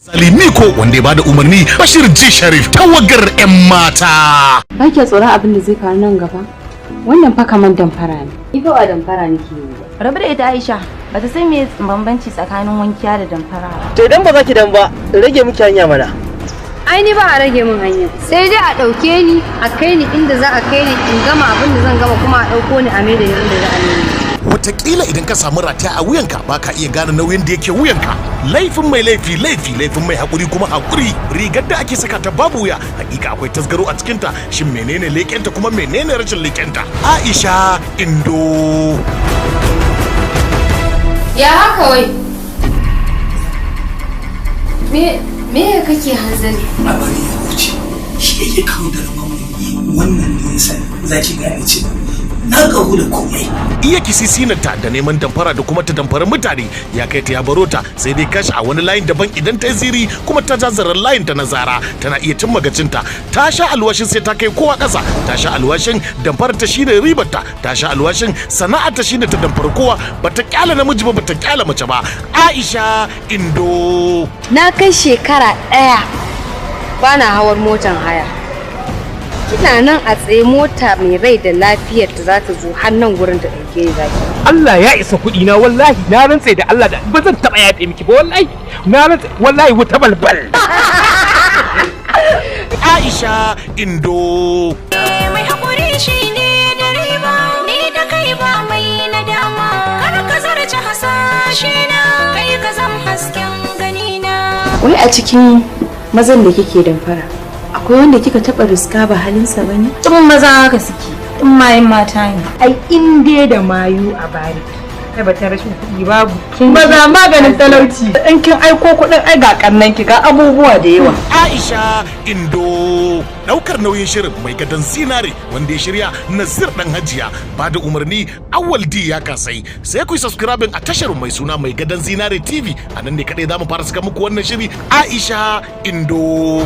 Salimiko wanda ya bada umarni, Bashir G Sharif, tawagar 'yan mata. Ba ki tsoron abin da zai faru nan gaba? Wannan fa kamar damfara ne. Ni fa ba damfara nake yi ba. Rabu da ita Aisha, bata san me bambanci tsakanin wankiya da damfara ba. To idan ba za ki dan ba, rage miki hanya mana. Ai ni ba a rage min hanya. Sai dai a ɗauke ni, a kai ni inda za a kai ni, in gama abin da zan gama, kuma a ɗauko ni a maida ni inda za a maida ni. Wataƙila idan ka samu rataya a wuyanka, ba ka iya gane nauyin da yake wuyanka. Laifin mai laifi laifi, laifin mai haƙuri kuma haƙuri. Rigar da ake saka ta babu wuya, hakika akwai tasgaro a cikinta. Shin menene leƙenta kuma menene rashin leƙenta? Aisha Indo. Ya haka wai? Me kake hanzari? A bari ya wuce, shi yake kawo da wannan ne yasa za ki gane cewa na gahu da komai. Iya kisisinarta da neman damfara da kuma ta damfari mutane ya kai ta ya baro ta, sai dai kashi a wani layin daban. Idan ta yi ziri kuma ta jazarar layin ta na zara, tana iya cimma gacinta. Ta sha alwashin sai ta kai kowa ƙasa, ta sha alwashin damfarar ta shine ribarta, ta sha alwashin sana'ar ta shine ta damfar kowa. Bata kyala namiji ba, bata kyala mace ba. Aisha Indo. Na kai shekara ɗaya bana hawar motan haya. Kina nan a tsaye, mota mai rai da lafiyar ta za ta zo har nan gurin ta ɗauke ni zaki. Allah ya isa kuɗi na, wallahi na rantse da Allah da ba zan taɓa yafe miki ba, wallahi na rantse, wallahi wuta balbal. Aisha Indo. Mai haƙuri shi ne da riba, ni da kai ba mai nadama. Kar ka zarce hasashe na, kai ka zam hasken gani na. Wai a cikin mazan da kike damfara, akwai wanda kika taɓa riska ba halinsa ba ne? Tun maza haka suke, tun mayin mata ne. Ai in dai da mayu a bariki, ai batun rashin kuɗi babu. Maza maganin talauci. In kin aiko kuɗin, ai ga kannan ki, ga abubuwa da yawa. Aisha Indo. Daukar nauyin shirin Mai Gadon Zinare, wanda ya shirya Nazir Dan Hajiya, ba da umarni Awal D ya kasai. Sai ku yi subscribing a tashar mai suna Mai Gadon Zinare TV. A nan ne kadai za mu fara saka muku wannan shiri, Aisha Indo.